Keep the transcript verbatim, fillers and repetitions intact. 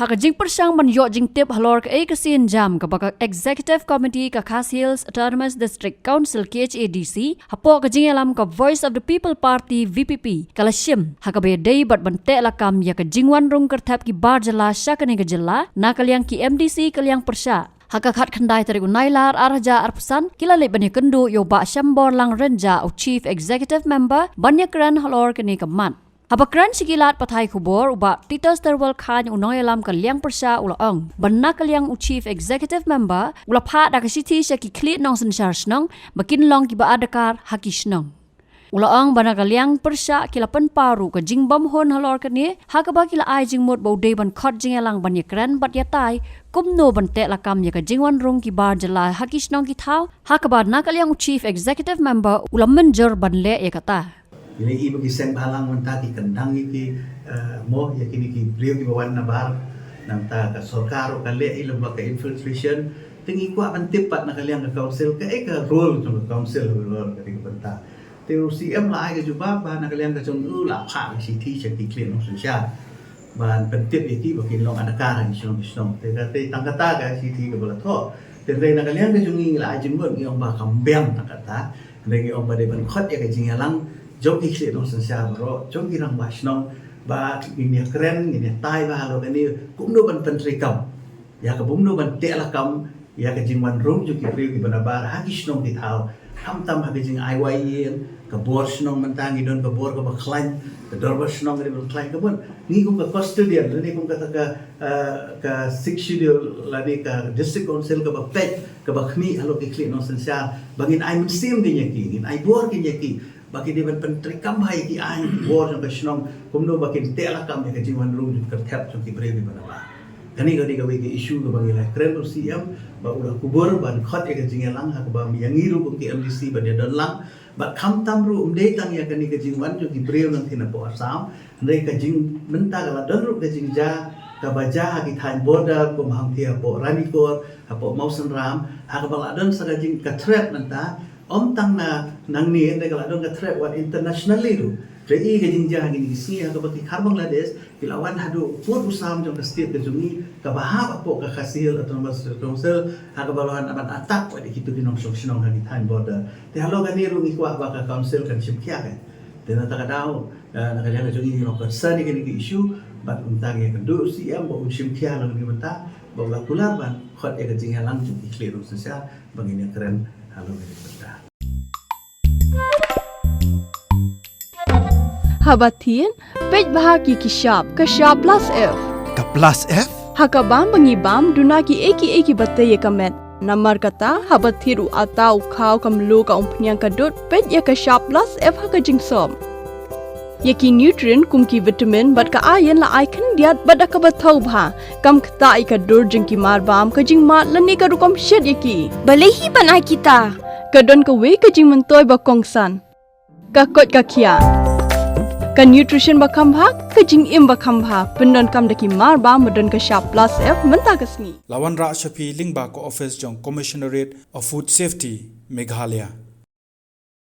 Ha ka jingpyrshang ban ïoh jingtip halor kaei ka sienjam kaba ka Executive Committee ka Khasi Hills Autonomous District Council, K H A D C, hapoh ka jingïalam ka Voice of the People Party, V P P, ka la shim ha kaba ïadei bad ban teh lakam ïa ka jingwan rung kyrthep ki bar jylla sha kane ka jylla na ka liang ki M D C ka liang pyrshah. Ha ka khatkhyndai tarik u Nailar ar hajar arphew san, ki la leit ban ïakynduh ïa u Bah Shemborlang Rynjah, u Chief Executive Member, ban ïakren halor kane ka mat. Haba kren sha ki lad pathai khubor, u Bah Titus Terwel Chyne, u nongïalam ka liang pyrshah, u la ong ba na ka liang u Chief Executive Member u la phah da ka shithi sha ki khlieh nongsynshar shnong ba kin long kiba adkar ha ki shnong. U la ong ba na ka liang pyrshah ki la pynpaw ruh ka jingbymhun halor kane, ha kaba ki la ai jingmut ba u dei ban khot jingïalang ban ïakren bad ïatai kumno ban teh lakam ïa ka jingwan rung ki bar jylla ha ki shnong ki thaw, ha kaba na ka liang u Chief Executive Member u la mynjur ban leh ïa kata. Ine i ba ki seng bhalang mynta ki kyndang ïa ki, eh, mo, ïa kine ki briew kiba wan na bar, nangta ka sorkar ruh ka leh i lem bad ka infiltration. Te ngi kwah ban tip pat na ka liang ka council, kaei ka role jong ka council halor kane ka bynta. Te u C M la ai ka jubab ba na ka liang ka jong u la phah ka shithi sha ki khlieh nongsynshar ban pyntip ïa ki ba kin long adkar ha ki shnong ki shnong. Te ka, te tang kata ka shithi kaba la thoh. Te hynrei na ka liang ka jong ngi ngi la ai jingmut, ngi ong ba kam biang tang kata. Hynrei ngi ong ba dei ban khot ïa ka jingïalang jong ki khlieh nongsynshar baroh, jong ki rangbah shnong, ba ngin ïakren, ngin ïatai ba halor kane kumno ban pyntreikam ïa ka, kumno ban teh lakam ïa ka jingwan rung jong ki briew kiba na bar ha ki shnong ki thaw. Khamtam ha ka jingai wai ïing, ka bor shnong mynta ngi don ka bor kaba khlaiñ, ka dorbar shnong kaba khlaiñ, ka bun. Ngi kum ka custodian lane kum kata ka, eh, ka Sixth Schedule lane ka District Council kaba peit, kaba khmih halor ki khlieh nongsynshar, ba ngin ai mynsiem kane ïa ki, ngin ai bor kane ïa ki, ba ki dei ban pyntreikam bha ïa ki aiñ bor jong ka shnong, kumno ba kin teh lakam ïa ka jingwan rung jong ka kyrthep jong ki briew kiba na bar. Kane ka dei kawei ka issue kaba ngi la kren u C M, ba u la kubur ban khot ïa ka jingïalang, ha kaba ïa ngi ruh kum ki M D C ban ïadon lang. Bad khamtam ruh ym dei tang ïa kane ka jingwan jong ki briew nangtei napoh Assam, hynrei ka jing, mynta ka la don ruh ka jingjia kaba jia ha ki thaiñ border kum hangtei hapoh Ranikor, hapoh Mawsynram, ha kaba la don sa ka jing, ka threat mynta, ym tang na nangne, hynrei ka la don ka threat wat internationally ruh. Te i ka jingjia ha kine ki sngi ha kaba ki khar Bangladesh ki la wan haduh pud u sam jong ka state ka jong ngi, kaba hap hapoh ka Khasi Hills Autonomous District Council, ha kaba la wan ban attack wat ïa kito ki nongshong shnong ha ki thaiñ border. Te halor kane ruh ngi kwah ba ka council kan shim khia ka. Te na kata ka daw, eh, na ka liang ka jong ngi ngi long concern ïa kine ki issue, bad kumta ngi ïakynduh u C M ba un shim khia halor kane ka bynta, ba u la kular ban khot ïa ka jingïalang jong ki khlieh nongsynshar ba ngin ïakren halor kane ka bynta. Haba thied, peit bha ki ki shap, ka shap plus F. Ka plus F? Ha ka bam ba ngi bam, duna kiei kiei kiba tei ïa ka met. Namar kata, haba thied u atta, u khaw, ka mluh, ka umphniang, ka dud, peit ïa ka shap plus F ha ka jingsop. Ïa ki nutrient kum ki vitamin bad ka iron la ai khyndiat bad da kaba thaw bha. Kam ktah ïa ka dur jong ki mar bam, ka jingmad lane ka rukom shet ïa ki. Balei hi ban ai kita? Ka don kawei ka jingmyntoi ba kongsan. Ka koit ka khiah. Ka nutrition ba kham bha, ka jingim ba kham bha. Pyndonkam da ki mar bam ba don ka shap plus F mynta ka sngi. La wanrah sha phi lyngba ka office jong Commissionerate of Food Safety, Meghalaya.